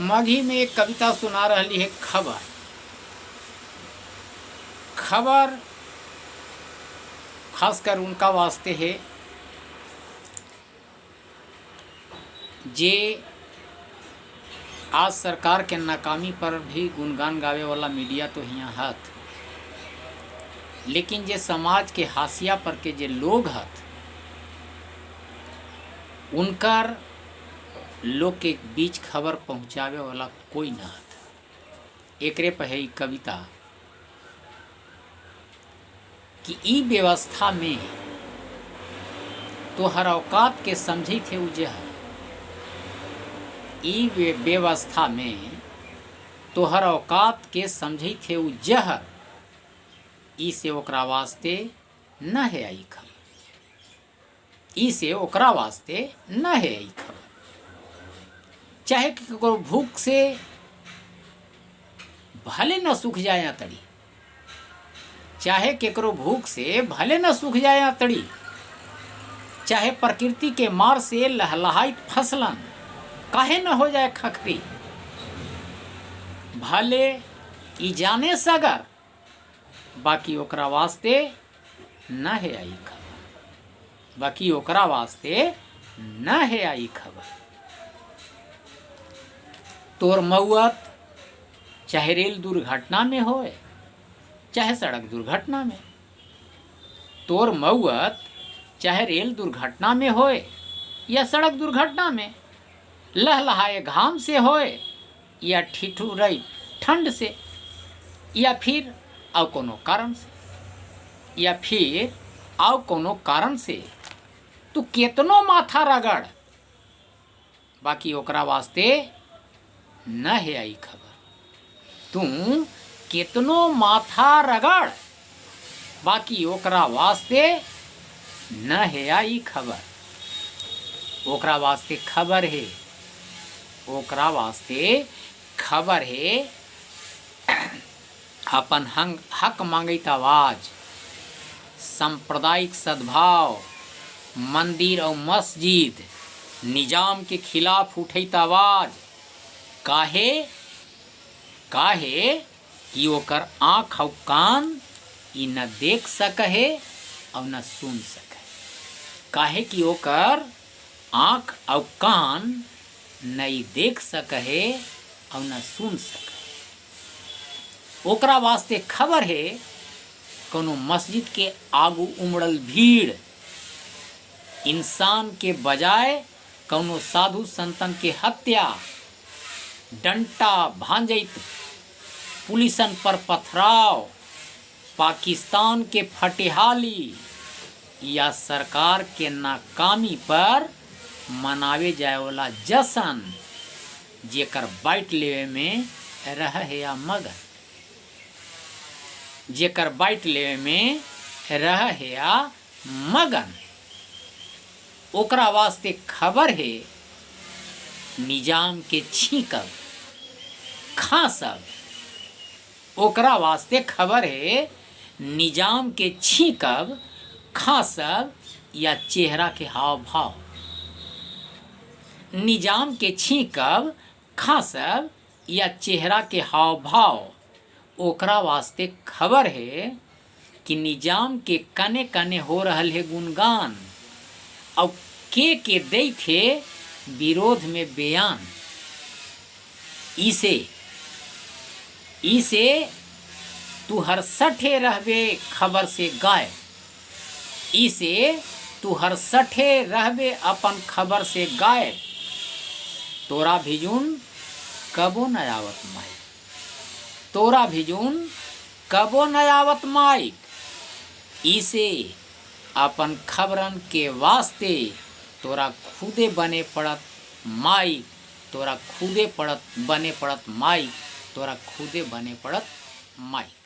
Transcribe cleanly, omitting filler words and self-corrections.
मगही में एक कविता सुना रही है। खबर, खबर खासकर उनका वास्ते है जे आज सरकार के नाकामी पर भी गुणगान गावे वाला मीडिया तो हियाँ हथ, लेकिन जे समाज के हाशिया पर के जे लोग हथ, उनकर लोग के बीच खबर पहुँचावे वाला कोई न हथ। एकरे पर है ई कविता कि ई व्यवस्था में तो हर औकात के समझी थे उ जहर। ई व्यवस्था में तो हर औकात के समझी थे उ जहर, ई से ओकरा वास्ते न है आई खबर, ई से ओकरा वास्ते न है आई खबर। चाहे केकरो भूख से भले न सूख जाए अतड़ी, चाहे केकरो भूख से भले न सूख जाए अतड़ी, चाहे प्रकृति के मार से लहलहाइत फसलन काहे न हो जाए खखरी, भले ई जाने सगर बाकी ओकरा वास्ते न है आई खबर, बाकी ओकरा वास्ते न है आई खबर। तोर मौत चाहे रेल दुर्घटना में होए चाहे सड़क दुर्घटना में, तोर मौत चाहे रेल दुर्घटना में होए या सड़क दुर्घटना में, लहलहाए घाम से होए या ठिठुरई ठंड से, या फिर और कोनो कारण से, या फिर और कोनो कारण से, तू केतनो माथा रगड़ बाकी ओकरा वास्ते न है आई खबर। तू केतनो माथा रगड़ बाकी ओकरा वास्ते न है आई खबर। ओकरा वास्ते खबर है, ओकरा वास्ते खबर है अपन हक मांगत आवाज, सांप्रदायिक सद्भाव, मंदिर और मस्जिद, निजाम के खिलाफ उठैत आवाज। काहे काहे कि ओकर आँख और कान ई न देख सके और न सुन सके। काहे कि ओकर आँख और कान न ई देख सके और न सुन सके। ओकरा वास्ते खबर है कोनो मस्जिद के आगू उमड़ल भीड़, इंसान के बजाय कोनो साधु संतन के हत्या, डंटा भांजैत पुलिसन पर पथराव, पाकिस्तान के फटेहाली या सरकार के नाकामी पर मनावे जाए वाला जशन, जेकर बाइट लेवे में रह है या मगन, जेकर बाइट लेवे में रह है या मगन। ओकरा वास्ते खबर है निजाम के छींकब खांसब, ओकरा वास्ते खबर है निजाम के छींकब खांसब या चेहरा के हाव भाव, निजाम के छींकब खांसब या चेहरा के हाव भाव। ओकरा वास्ते खबर है कि निजाम के कने कने हो रहल है गुणगान और के दे थे विरोध में बयान। इसे इसे तू हर सठे रहबे खबर से गायब, इसे तू हर सठे रहबे अपन खबर से गायब, तोरा भिजुन कबो न आवत माइक, तोरा भिजुन कबो न आवत माइक। इसे अपन खबरन के वास्ते तोरा खुदे बने पड़त माइक, तोरा खुदे पड़त बने पड़त माइक, तोरा खुदे बने पड़त माइक।